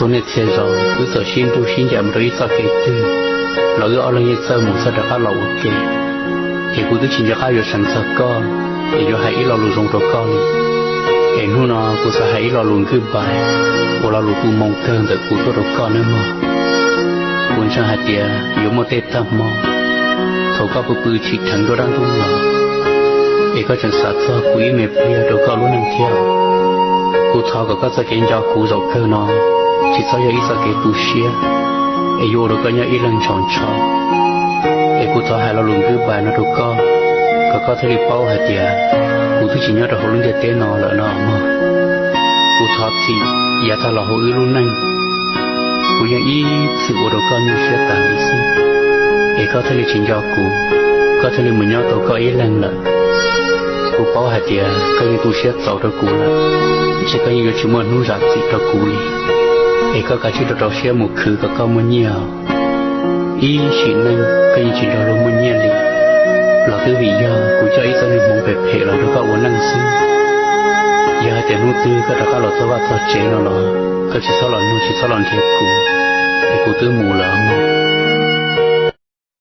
Tus niam txhia zaus wb txawm sib nrug sib ncaim mus rau ib txoj kev twg los wb ob leeg yeej txawj mus txog rov qab los ua ke. Es kuv twb tsis nco qab yuav seev txog koj es yuav hais ib lo lus zoo rau koj li. Es hnub no kuv xav hais ib lo lus goodbye uas lo lus kuv moo kawg ntawm kuv tuaj rau koj nawb mog. Kuv ntseeg hais tias yuav muaj tej tag hmo thaum koj pw pw tsim dheev dua dab ntub los, es koj tseem xav txog kuv ib me pliag rau koj lub neej thiab. Kuv thov kom koj txoj kev nco kuv zaum kawg no tsis txhob yog ib txoj kev tu siab, es yuav ua rau koj nyob ib leeg ntshaus ntsho. Es kuv thov hais lo lus goodbye no rau koj, kom koj thiaj li paub hais tias kuv twb tsis nyob rau hauv lub ntiaj teb no lawm no mog. Kuv thov txim, yav tag los hauv wb lub neej, kuv yeej ib txwm ua rau koj nyuaj siab tas li xwb, es koj thiaj li tsis nco kuv, koj thiaj li mus nyob tau koj ib leeg lawm. Kuv paub hais tias koj yeej tu siab txaus rau kuv lawm, ces koj yeej yuav tsis muaj hnub zam txim rau kuv li. Es koj kav tsij rau rau siab mus khwv kom koj muaj nyiaj. Ib sim neej koj yeej tsis nrog luag muaj nyiaj li, los twb vim yog kuv coj ib txoj niag hmoov phem phem los nrog koj ua neej xwb. Yog hais tias hnub twg koj rov qab los txog vaj txog tsev no los koj tsis txhob los nug tsis txhob los nrhiav kuv, es kuv twb mus lawm mog.